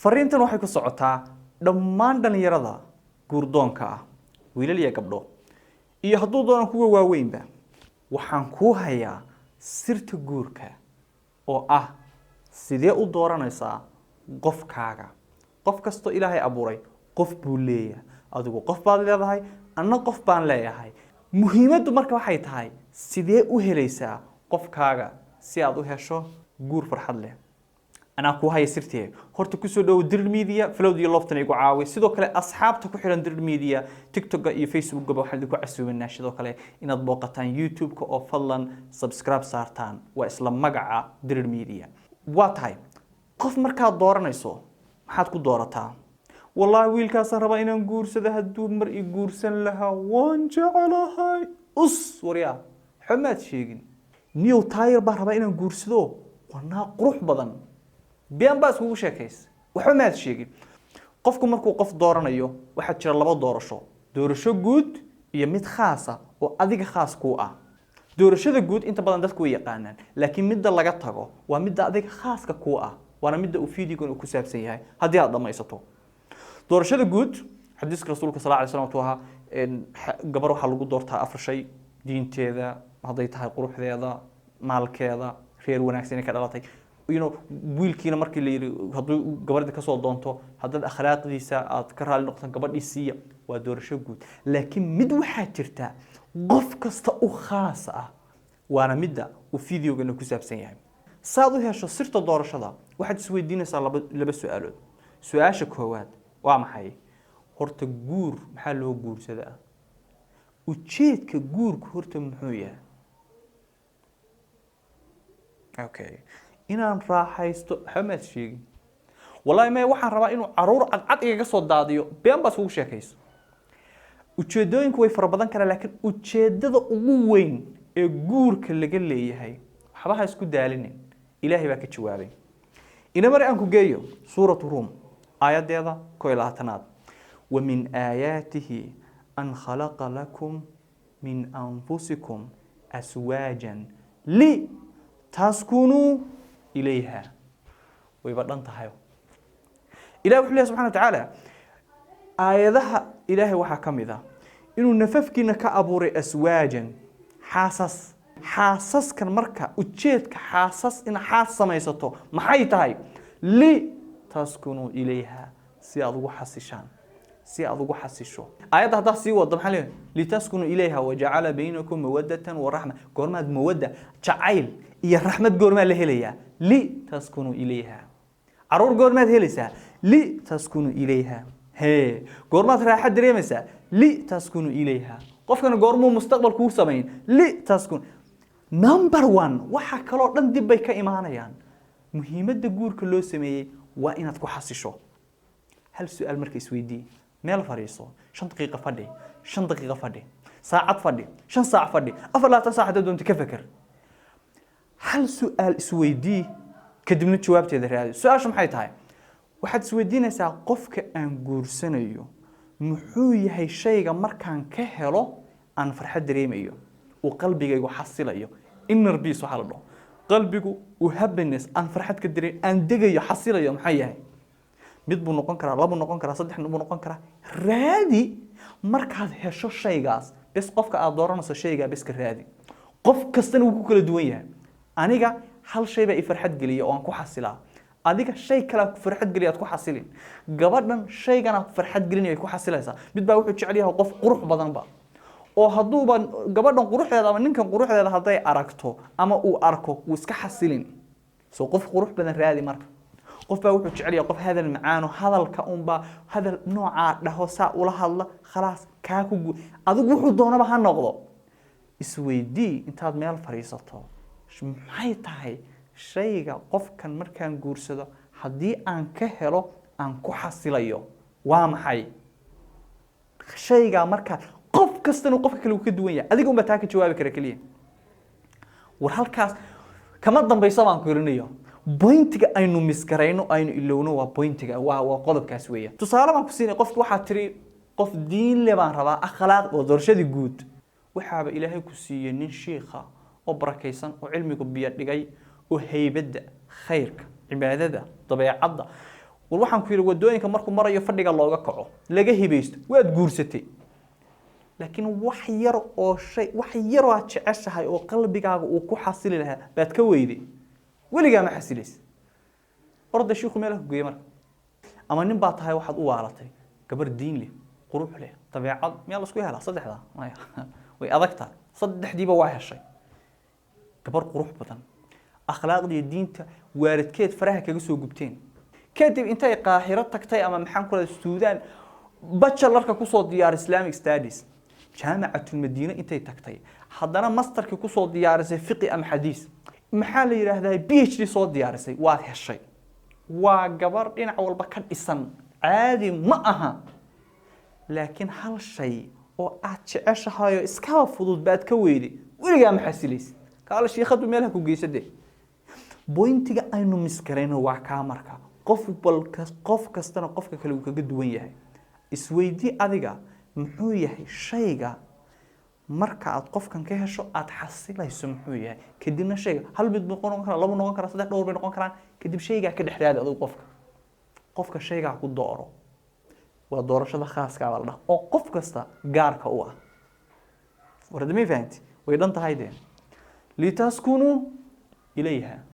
Fariintan waxay ku socotaa dhammaan dhallinyarada guurdoonka ah, wiilal iyo gabdho, iyo hadduu doonan kuwa waaweynba. Waxaan kuu hayaa sirta guurka oo ah sidee u dooranaysaa qofkaaga. Qof kastoo Ilaahay abuuray qof buu leeyahay. Adigu qof baad leedahay, anna qof baan leeyahay. Muhiimaddu marka waxay tahay sidee u helaysaa qofkaaga si aad u hesho guur farxad leh. Anaa kuu haya sirtee. Horta kusoo dhowo Dirir Media, follow iyo love-tan igu caawi. Sidoo kale asxaabta ku xiran Dirir Media TikToka iyo Facebookaba waxaan idinku casuumanaa sidoo kale inaad booqataan YouTube-ka oo fadlan subscribe saartaan, waa isla magaca Dirir Media. Waa tahay, qof markaad dooranayso maxaad ku doorataa? Wallaahi wiilkaasaan rabaa inaan guursado, hadduu mar i guursan lahaa waan jecelahay. Us waryaa, waxba maad sheegin. Niyow, taayar baan rabaa inaan guursado, waa naa qurux badan. Been baa iskugu sheekaysa, waxba maad sheegin. Qofku markuu qof dooranayo waxaa jira laba doorasho: doorasho guud iyo mid khaasa oo adiga khaas kuu ah. Doorashada guud inta badan dadku way yaqaanaan, laakiin midda laga tago waa midda adiga khaaska kuu ah, waana midda uu videogan uu ku saabsan yahay haddii aad dhammaysato. Doorashada guud, xadiiska rasuulka sal alay slam wuxuu ahaa gabar waxaa lagu doortaa afar shay: diinteeda, hadday tahay quruxdeeda, maalkeeda, reer wanaagsan inay ka dhalatay. Wiilkiina markii la yidhi hadduu gabadha kasoo doonto, haddaad akhlaaqdiisa aad ka raali noqotaan, gabadhii siiya. Waa doorasho guud. Laakiin mid waxaa jirta qof kasta u khaas ah, waana midda uu videogana ku saabsan yahay. Saad u hesho sirta doorashada, waxaad isweydiinaysaa laba su-aalood. Su-aasha koowaad waa maxay? Horta guur maxaa loo guursadaa? Ujeedka guurku horta muxuu yahay? Okay, inaan raaxaysto. Waxba maad sheegin. Wallahi maya, waxaan rabaa inuu caruur cadcad igaga soo daadiyo. Been baa iskugu sheekaysa. Ujeedooyinku way fara badan karaan, laakiin ujeedada ugu weyn ee guurka laga leeyahay, waxba ha isku daalinin, Ilaahay baa ka jawaabay. Inamar aan ku geeyo Suuratu Ruum, aayaddeeda 21aad: ومن آياته أن خلق لكم من أنفسكم أزواجا لتسكنوا إليها. Wayba dhan tahay. Ilahi wuxuu leeyahy subxana wa tacaala, aayadaha Ilaahay waxaa ka mid ah inuu nafafkiina ka abuuray أزواجا, xaasas. Xaasaskan marka ujeedka xaasas in xaas samaysato maxay tahay? لتسكنوا إليها, si aad ugu xasishaan, si aad ugu xasisho. Aayadda haddaa sii wado maxaa leeyahay? لتسكنوا إليها وجعل بينكم مودة ورحمة. Goormaad mawadda, jacayl iyo raxmad goormaa la helayaa? لتسكنوا إليها. Caruur goormaad helaysaa? لتسكنوا إليها. Hee, goormaad raaxa dareemaysaa? لتسكنوا إليها. Qofkana goormuu mustaqbal kuu samayn? لتسكن. Number one, waxa kaloo dhan dib bay ka imaanayaan. Muhiimadda guurka loo sameeyey waa inaad ku xasisho. Hal su-aal marka isweydii, meel fadhiiso, 5 daqiiqo fadhi, 5 daqiiqo fadhi, saacad fadhi, 5 saac fadhi, 24 saac haddaad doonto ka feker. Hal su-aal isweydii, kadibna jawaabteeda raadi. Su-aashu maxay tahay? Waxaad isweydiinaysaa: qofka aan guursanayo muxuu yahay shayga markaan ka helo aan farxad dareemayo, uu qalbigaygu xasilayo? Inner peace waxaa la dhaho, qalbigu uu happiness aan farxad ka dareem, aan degayo, xasilayo, maxay yahay? Mid buu noqon karaa, labuu noqon karaa, saddex buu noqon karaa. Raadi. Markaad hesho shaygaas bes, qofka aad dooranayso shaygaa bes ka raadi. Qof kastana wuu ku kala duwan yahay. Aniga hal shay baa i farxad geliya oo aan ku xasilaa. Adiga shay kalaa ku farxad geliya aad ku xasilin. Gabadhan shayganaa ku farxad gelinaya ay ku xasilaysaa. Mid baa wuxuu jecel yahay qof qurux badanba, oo hadduuba gabadhan quruxdeeda ama ninkan quruxdeeda hadday aragto ama uu arko, wuu iska xasilin. So qof qurux badan raadi. Marka qof baa wuxuu jecel yahay qof hadal macaano, hadalka unbaa hadal noocaa dhaho, saa ula hadla, khalaas, kaa ku gu adigu wuxuu doonaba ha noqdo. Isweydii intaad meel fadhiisato: maxay tahay shayga qofkan markaan guursado haddii aan ka helo aan ku xasilayo? Waa maxay shaygaa? Markaa qof kastana qofka kale uu ka duwan yahay, adiga unbaa taa ka jawaabi kara keliya. War halkaas kama dambayso baan ku irinayo. Pointiga aynu misgarayno, aynu ilowno, waa pointiga, waa qodobkaas weeya. Tusaale baan ku siinay. Qofka waxaa tiri qof diin le baan rabaa, akhlaaq, oo doorashadii guud. Waxaaba Ilaahay ku siiyey nin shiikha oo barakaysan oo cilmigu biyo dhigay oo haybadda, khayrka, cibaadada, dabeecadda. War waxaan ku yidhi, wadooyinka markuu marayo fadhiga looga kaco, laga hibaysto, waad guursatay, laakiin wax yar oo shay, wax yar oo aad jeceshahay oo qalbigaaga uu ku xasili lahaa baad ka weyday. Weligaa ma xasilaysa. Orda shiiku meelaha ku geeye marka. Ama nin baa tahay, waxaad u waalatay gabar diin leh, qurux leh, dabeecad. Miyaa la isku helaa saddexdaa? Maya, way adag tahay. Saddexdiiba waa heshay: gabar qurux badan, akhlaaqda iyo diinta waalidkeed faraha kaga soo gubteen, kadib intay Qaahiro tagtay ama, maxaan ku rahda, Suudaan, bachelorka kusoo diyaar Islamic Studies, Jaamicatulmadiine intay tagtay, haddana masterkii kusoo diyaarisay fiqi ama xadiis, maxaa la yidhaahdaa, PhD soo diyaarisay. Waad heshay, waa gabar dhinac walba ka dhisan, caadi ma aha, laakiin hal shay oo aad jeceshahay oo iskaba fudud baad ka weyday. Weligaa ma xasilaysid. Kaala shiikhadu meelaha ku geysade. Pointiga aynu miskarayno waa kaa. Marka qof bal, qof kastana qofka kale uu kaga duwan yahay. Isweydii adiga, muxuu yahay shayga marka aad qofkan ka hesho aada xasilayso? Muxuu yahay? Kadibna shayga hal mid buu noqon karaa, labo noqon karaa, saddex, dhowr bay noqon karaan. Kadib shaygaa ka dhex raadi adigu qofka shaygaa ku dooro. Waa doorashada khaaska baa la dhaha oo qof kasta gaarka u ah. War hadda may fahanti? Way dhan tahay dee. Litaskunuu ilayha.